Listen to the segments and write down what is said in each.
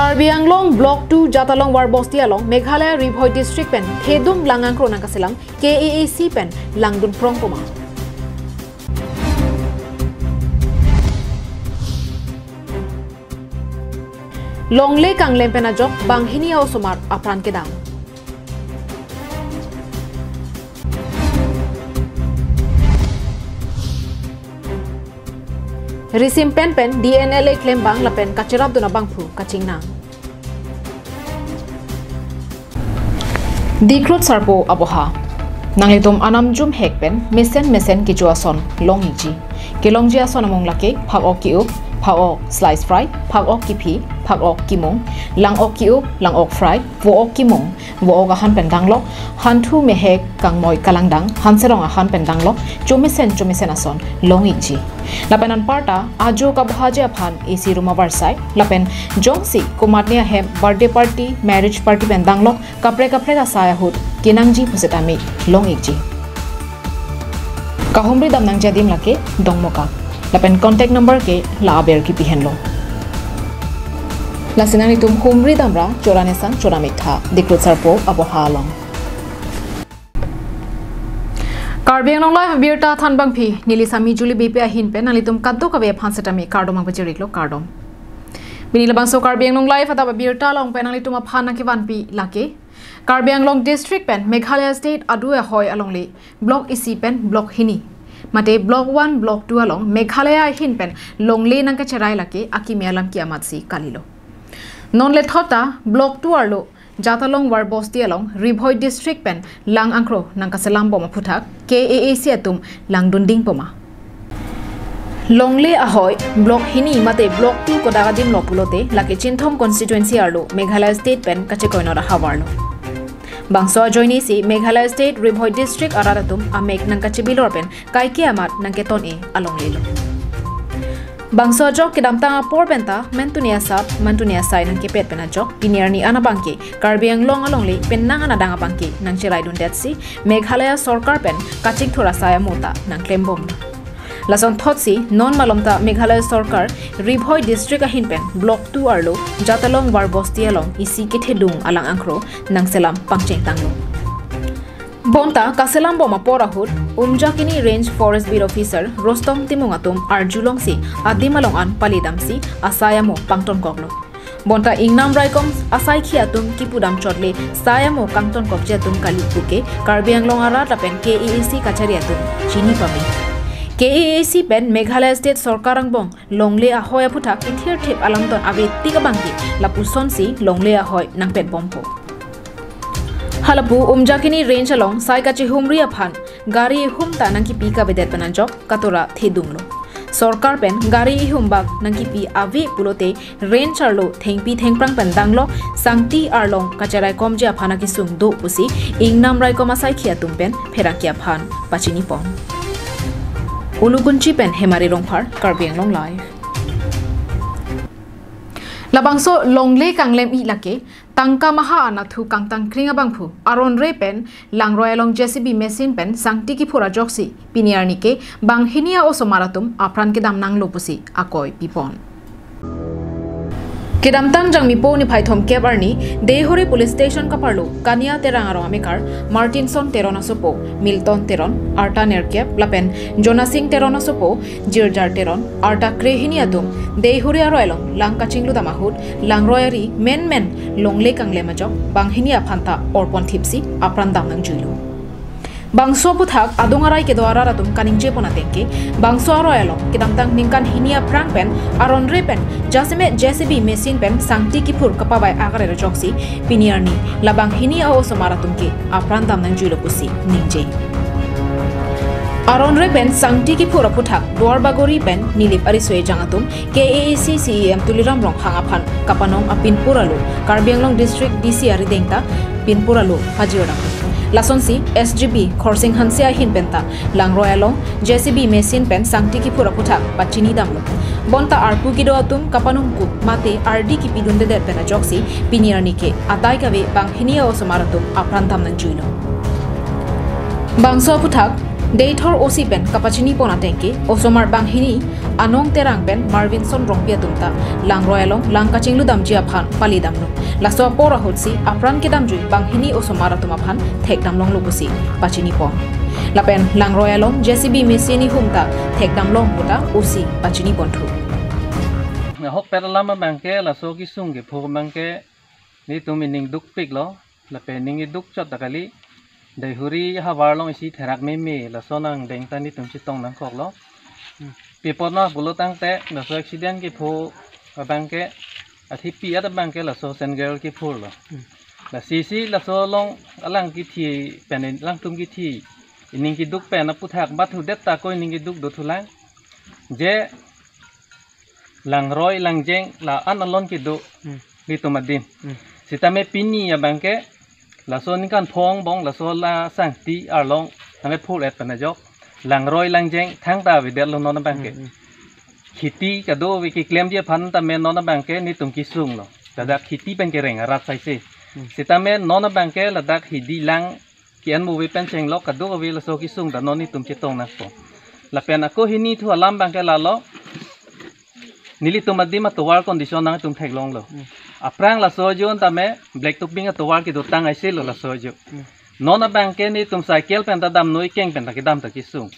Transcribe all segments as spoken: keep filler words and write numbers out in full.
Karbi Anglong Block two Jatalong Warbosti along Meghalaya Ri Bhoi District pen thedung lang angkro nangkaselam K A A C pen langdun prong poma. Longle kanglem pen ajok banghini a-osomar apran kedam. Risim pen pen D N L A klembang lapen kacherapdun abangphu kachingnang. Dikrut sarpo aboha. Nanglitum anam jumhek pen mesen mesen kecho ason long-ikji. Kelongji ason amung lake phak-ok ki-up, phak-ok slice fry, phak-ok kiphi, phak-ok kimung, lang-ok ki-up, lang-ok fry, vo-ok kimung, vo-ok ahan pen danglok, hanthu mehek kangmoi kalangdang, hanserong ahan pen danglok, chomesen chomesen ason long-ikji. Lapen anparta ajo kabohaji aphan A C room avarsai, lapen jongsi komatne ahem birthday party, marriage party pen danglok, kaprek kaprek asai ahut kenangji pusitame long-ikji. Kahumri dam nangji adim lake Dongmukak. Lapen contact number ke la aber kipi henlo. Lasi nanglitum humri damra chora nesang chora miktha, Dikrut sarpo aboha along. Karbi Anglong Live abirta thanbangpi, neli Sami Juli B P ahin pen nanglitum kadokave aphan sitame kardom nangpachiriklo, kardom. Pini labangso Karbi Anglong Live adap abirta along pen nanglitum aphan nangkevanpi lake Karbi Anglong District pen Meghalaya State adu ahoi alongle Block isi pen Block hini, mate Block one, Block two along Meghalaya ahin pen longle nangkacherai lake akimi alam ke-amatsi kalilo. Non lethot ta Block two arlo Jatalong Warbosti along Ri Bhoi District pen lang angkro nangkaselam bom aphuthak K A A C atum langdunding poma. Longle ahoi Block hini mate Block two kodak adim lo pulote lake Chinthong constituency arlo Meghalaya State pen kachekoinot ahavarlo. Bangso ajoinesi Meghalaya State Ri Bhoi District arat atum amek nangkachebilor pen kaike amat nangketon-e alonglelo. Bangso ajok kedamtang apor penta mentuni asap, mantuni asai nangkepet pen ajok pini arni an abangke Karbi Anglong alongle penang an adang abangke nangcheraidundetsi Meghalaya sorkar pen kachingthur asai amo ta nangklembom. Lasonthotsi non malom ta Meghalaya sorkar Ri Bhoi District ahin pen Block two arlo Jatalong Warbosti along isi kethedung alang angkro nangselam pangchengtanglo. Bonta kaselam bom apor ahut Umjakini Range Forest Beat Officer Rostom Timung atum arjulongsi adim along an palidamsi asai amo pangtonkoklo. Bonta ingnam raikom asaikhi atum kipudam chotle sai amo kangtonkokji atum kali puke Karbi Anglong arat lapen K A A C kachari atum chini pame. K A A C pen Meghalaya State sorkar angbong longle ahoi aphuthak kethirthip alamton ave tik abangke lapusonsi longle ahoi nangpetbompo. Halapu Umjakini Range along sai kachihumri aphan gari ihum ta nangkipi kavedet pen ajok katora thedunglo. Sorkar pen gari ihum bak nangkipi ave pulote range arlo thengpi thengphrang pen danglok sangti arlong kacharaikomji aphan akesung do pusi ingnam raikom asaikhi atum pen pherangke aphan pachinipon. Ulukunchi pen Hemari Rongphar, Karbi Anglong Live. Labangso longle kanglem-i lake tangka maha anathu kangtangkring abangphu aron re pen langroi along J C B machine pen sangti kiphur ajoksi pini arni ke banghini a-osomar atum apran kedam nanglo pusi akoi pipon. Kedamtang Jangmipo niphai thomkep arni Deihori Police Station kaparlo Kania Terang arong amekar Martinson Teron asopo, Milton Teron, arta nerkep lapen Jonasing Teron asopo, Jirjar Teron, arta krehini atum Deihori aroi along lang kachingludam ahut langroi ari menmen longle kanglem ajok banghini aphanta orpon thipsi apran dam nangjuilo. Bangso aphuthak adung arai kedo arat atum kaningjepon atengke, bangso aroi along kedamtang ningkan hini aphrang pen aron re pen jasemet J C B machine pen sangti kiphur kapavai akare ajoksi pini arni labang hini a-osomar atum ke apran dam nangjuilo pusi ningje. Aron re pen sangti kiphur aphuthak Duarbagori pen Nilip Ariso ejang atum K A A C C E M Tuliram Ronghang aphan kapanong apinpur alo Karbi Anglong District D C arideng ta pinpur alo pajir dam. Lasonsi S G B Khorsing Hanse ahin penta langroi along J C B machine pen sangti kiphur aphuthak pachini damlo. Bonta arpu kedo atum kapanongkup mate ardi kipidundedet pen ajoksi pini arni ke adai kave banghini a-osomar atum apran dam nangjuilo. Bangso aphuthak Deithor O C pen kapachini pon ateng ke, osomar banghini Anong Terang pen Marvinson Rongpi atum ta langroi along lang kachingludamji aphan palidamlo. Laso apor ahutsi apran kedamjui banghini osomar atum aphan thekdamlonglo pusi pachini pon. Lapen langroi along J C B machine ihum ta thekdamlong puta O C pachini ponthu. Ahokpet alam abang ke laso kesung kepho abang ke netum ining dukpiklo, lapen ining iduk chot ta kali. Deihori havar along isi therak meme, laso nangdeng ta netum chetong nangkoklo. Hmm. Pi apot ma pulo tangte, laso accident kepho abang ke, athepi at abang ke laso sengkar kephurlo. Hmm. Lasi si laso along alang kethi pen, alangtum kethi ining keduk pen aphuthak bathudet ta ko ining keduk dothulang. Je langroi langjeng la-an alon kedo, hmm, netum adim. Hmm. Sitame pini abang ke laso ningkan pho angbong laso la sangti arlong tame phul et pen ajok langroi langjeng thangta avedetlo non abang ke. Hmm, hmm. Kheti kadokave keklemji aphan tame non abang ke netum kesunglo. Ladak kheti pen kereng arat saise. Hmm. Sitame non abang ke ladak hidi lang ke-en move pen chenglok kadokave laso kesung ta non netum chetong nangpo. Lapen ako hini thu alam abang ke lalo. Nelitum adim atovar condition nangtum theklonglo. Hmm. Aphrang laso ajo tame black topping atovar kedotang aiselo laso ajo. Hmm. Non abang ke netum cycle pen ta damnoi, keng pen ta kedam ta kesung.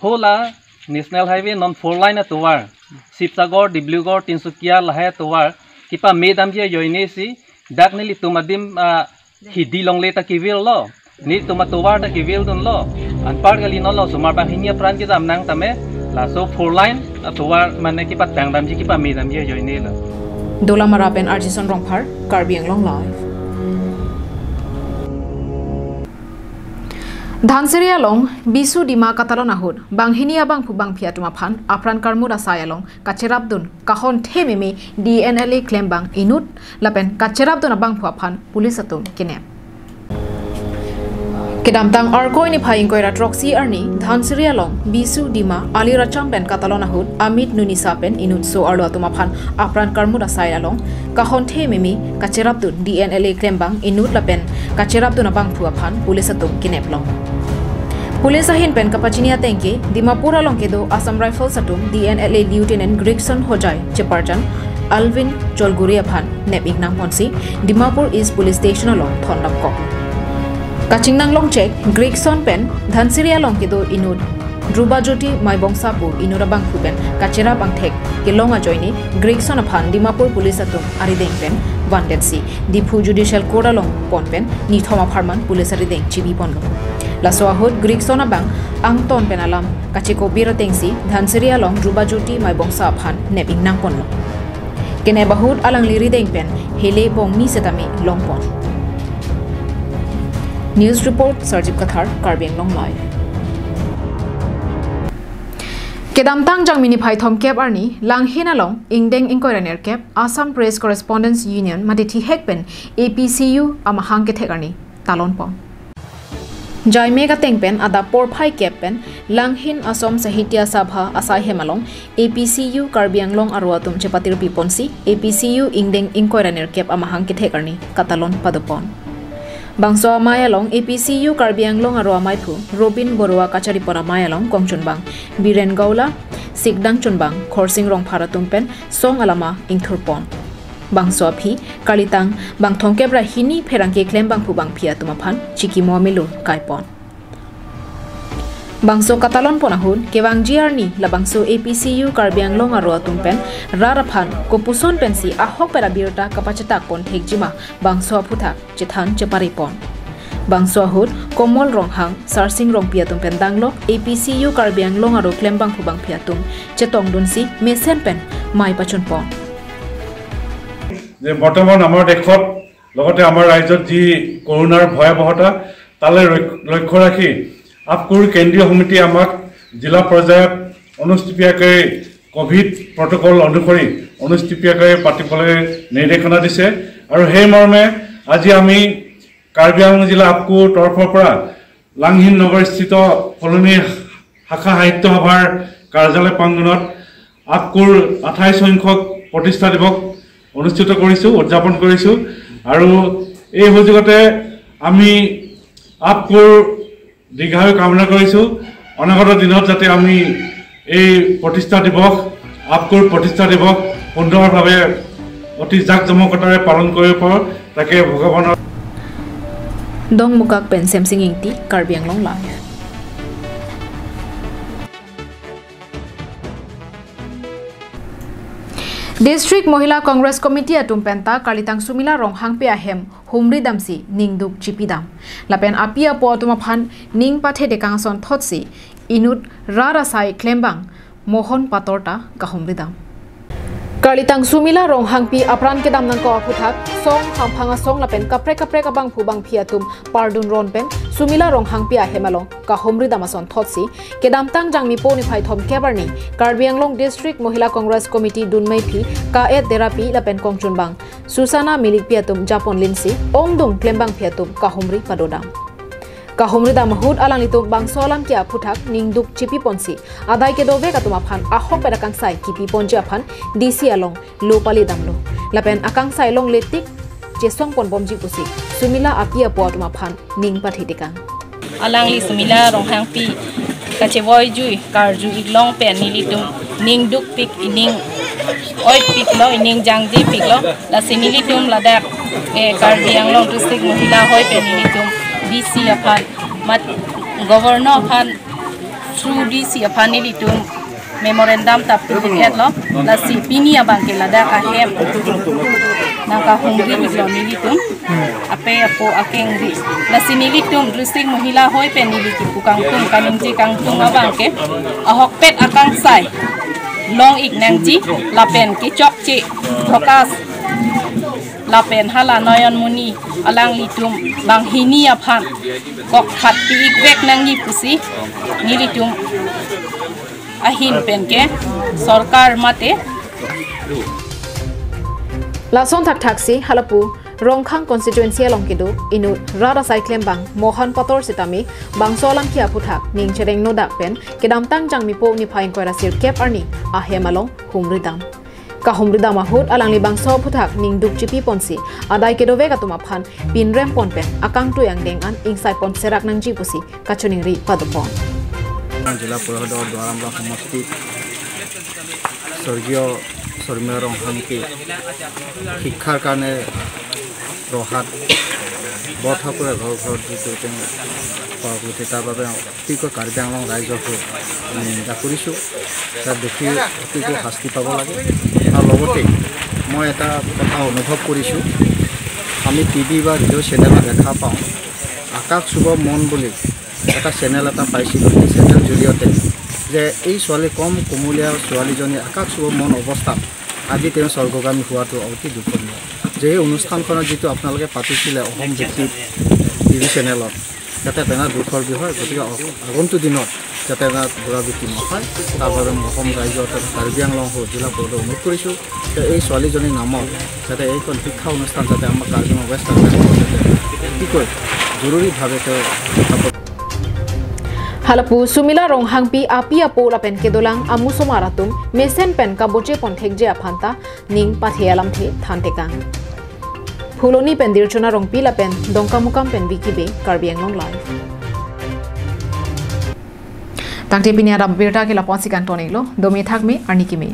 Hala National Highway non four lane atovar, Sibsagar, Dibrugarh, Tinsukia lahai atovar kepamedamji ajoine si dak nelitum adim, ah, hidi longle ta kevirlo, netum atovar ta kevirdunlo. Anpar kali non lo osomar banghini apran kedam nang tame laso four lane atovar mane kepatangdamji kepamedamji ajoinelo. Dolamara pen Arjison Rongphar, Karbi Anglong Live. Dhansiri along Bisu Dima katalon ahut banghini abangphu bangphi atum aphan apran karmut asai along kacherapdun kahonthe meme D N L A klembang inut lapen kacherapdun abangphu aphan police atum kenep. Kedamtang Arkoi niphai ingkoi ra throksi arni Dhansiri along Bisu Dima Aliracham pen katalon ahut Amit Nunisa pen inutso arlo atum aphan apran karmut asai along kahonthe meme kacherapdun D N L A klembang inut lapen kacherapdun abangphu aphan police atum kenep long. Police ahin pen kapachini ateng ke Dimapur along kedo Assam Rifles atum D N L A Lieutenant Gregson Hojai cheparjan Alvin Cholguri aphan nep ingnang ponsi Dimapur East Police Station along thondamkok. Kachingnang longchek Gregson pen Dhansiri along kedo inut Dhruba Jyoti Maibongsa pu inut abangphu pen kacherap angthek kelong ajoine Gregson aphan Dimapur Police atum arideng pen vandensi Diphu Judicial Court along pon pen nithom apharman police arideng chibi ponlo. Laso ahut Gregson abang angton pen alam kachekobir atengsi Dhansiri along Dhruba Jyoti Maibongsa aphan nep ingnang ponlo. Kenep ahut alangli rideng pen hele bongni setame long pon. News report, Sarjip Kathar, Karbi Anglong Live. Kedamtang Jangmi niphai thomkep arni Langhin along ingdeng ingkoi ra nerkep Assam Press Correspondents Union mate thihek pen A P C U amahang kethek arni talon pon. Jaime kateng pen adap porphai kep pen Langhin Assam Sahitya Sabha asai hem along A P C U Karbi Anglong aro atum chepatirpi ponsi A P C U ingdeng ingkoi ra nerkep amahang kethek arni katalon padopon. Bangso amei along A P C U Karbi Anglong aro ameiphu Robin Baruah kacharipon amei along kongchunbang Biren Gaula, sikdang chunbang Khorsing Rongphar atum pen song alama ingthurpon. Bangso aphi kalitang bang thomkep ra hini pherangke klem bangphu bangphi atum aphan chikimo amelur kaipon. Bangso katalon pon ahut kevangji arni labangso A P C U Karbi Anglong aro atum pen rat aphan kopuson pensi ahokpet abirta kapachetak pon thekjima bangso aphuthak chethan cheparipon. Bangso ahut Komol Ronghang, Sarsing Rongpi atum pen danglok A P C U Karbi Anglong aro klem bangphu bangphi atum chetongdunsi mesen pen mai pachunpon. যে বৰ্তমান আমাৰ দেশত লগতে আমাৰ ৰাজ্যত যি কৰোণাৰ ভয়াৱহতা, তালৈ লক্ষ- লক্ষ্য ৰাখি আপকুৰ কেন্দ্ৰীয় সমিতিয়ে আমাক জিলা পৰ্যায়ত অনুষ্টুপীয়াকৈ কভিড প্ৰট'কল অনুসৰি অনুষ্টুপীয়াকৈ পাতিবলৈ নিৰ্দেশনা দিছে। আৰু সেই মৰ্মে আজি আমি কাৰ্বি আংলং জিলা আপকুৰ তৰফৰ পৰা লাংহিন নগৰস্থিত কলনী শাখা সাহিত্য সভাৰ কাৰ্যালয় প্ৰাংগণত আপকুৰ আঠাইছ সংখ্যক প্ৰতিষ্ঠা দিৱস অনুষ্ঠিত কৰিছোঁ, উদযাপন কৰিছোঁ। আৰু এই সুযোগতে আমি আপকুৰ দীৰ্ঘায়ু কামনা কৰিছোঁ। অনাগত দিনত যাতে আমি এই প্ৰতিষ্ঠা দিৱস, আপকোৰ প্ৰতিষ্ঠা দিৱস সুন্দৰভাৱে অতি জাকজমকতাৰে পালন কৰিব পাৰোঁ, তাকে ভগৱানৰ Dongmukak pen Semsing Ingti, Karbi Anglong Live. District Mohila Congress Committee atum penta Karlitang Sumila Ronghangpi ahem humri damsi ningduk chipidam. Lapen api apo atum aphan ning pathe tekang asonthotsi inut rat asai klembang Mohon Pator ta kahumri dam. Karlitang Sumila Ronghangpi apran kedam nangkok aphuthak song, hamphang asong lapen kaprek kaprek abangphu bangphi atum pardun ron pen Sumila Ronghangpi ahem along kahumri dam asonthotsi kedamtang Jangmipo niphai thomkep arni Karbi Anglong District Mohila Congress Committee dunmeiphi Ka-et Derapi lapen kongchunbang Susana Milikpi atum japon linsi ongdung klembangphi atum kahumri padodam. Kahumri dam ahut alanglitum bangso alam ke aphuthak ningduk chipiponsi adai kedovek atum aphan ahokpet akangsai kipiponji aphan D C along lo pali damlo. Lapen akangsai longle tik chesongpon bomji pusi Sumila api apo atum aphan ning pathe tekang. Alangli Sumila Ronghangpi kachevoijui karju iklong pen nelitum ningdukpik, ining oipiklo, ining jangjepiklo. Lasi nelitum ladak, eh, Karbi Anglong District Mohila hoi pen nelitum D C aphan, mat Governor aphan, through D C aphan nelitum memorandum ta pu-iklo. Lasi pini abangke ladak ahem nangkahumri iklo nelitum api apo akengri. Lasi nelitum District Mohila hoi pen neli kipu kangtung, kaningje kangtung abangke ahokpet akangsai long ik nangji lapen kechokche Prakash lapen hala Noyon Moni alanglitum banghini aphan kok khat pi-ikvek nangji pusi nelitum ahin penke sorkar mate. Lason thakthaksi halapu Rongkhang constituency along kedo inut rat asai klembang Mohan Pator sitame bangso alam ke aphuthak ning chereng nodak pen kedamtang Jangmipo niphai ingkoi ra sirkep arni ahem along humri dam. Kahumri dam ahut alangli bangso aphuthak ningduk chipiponsi adai kedovek atum aphan pinrempon pen akangtui angdeng an ingsaipon serak nangji pusi kachiningri padopon. জিলা পৰিষদৰ দুৱাৰাম সমষ্টিত স্বৰ্গীয় শৰ্মীয় ৰংহাংকে শিক্ষাৰ কাৰণে ৰহাত বৰঠাকুৰে ঘৰ ঘৰত যিটো তেওঁ পাৱাৰ কৰিছে, তাৰ বাবে অতিকৈ কাৰ্বি আংলং ৰাইজৰ হৈ আমি নিন্দা কৰিছোঁ। তাৰ দোষী অতিকৈ শাস্তি পাব লাগে। আৰু লগতে মই এটা কথা অনুভৱ কৰিছোঁ, আমি টি ভি বা ৰেডিঅ' চেনেলত দেখা পাওঁ, আকাশ চুব মন বুলি এটা চেনেল এটা পাইছিলোঁ। সেই চেনেল জৰিয়তে যে এই ছোৱালী, কম কুমলীয়া ছোৱালীজনী আকাশ চুব মন অৱস্থাত আজি তেওঁ স্বৰ্গগামী হোৱাটো অতি দুখনীয়। যে এই অনুষ্ঠানখনত যিটো আপোনালোকে পাতিছিলে অসম ভিত্তিক টি ভি চেনেলত, যাতে তেনে দুখৰ বিষয়, গতিকে অ-, আগন্তুক দিনত যাতে এনে পুনৰাবৃত্তি নহয়, তাৰ বাবে মই অসম ৰাইজৰ তথা কাৰ্বি আংলং সহ জিলা বোৰ্ডক অনুৰোধ কৰিছোঁ যে এই ছোৱালীজনীৰ নামত যাতে এইখন শিক্ষা অনুষ্ঠান যাতে আমাৰ কাৰ্বি আংলং ৱেষ্ট কাৰ্বি আংলং যাতে অতিকৈ জৰুৰীভাৱে তেওঁ Halapu Sumila Ronghangpi api apo lapen kedolang amu somar atum mesen pen kaboche ponthekji aphan ta ning pathe alamthe thantekang. Phuloni pen Dirchona Rongpi lapen Dongkamukam pen Vicky Bey, Karbi Anglong Live. Tangte pini adap birta ke lapu-ansi kangton-iklo, dome thakme, arni keme.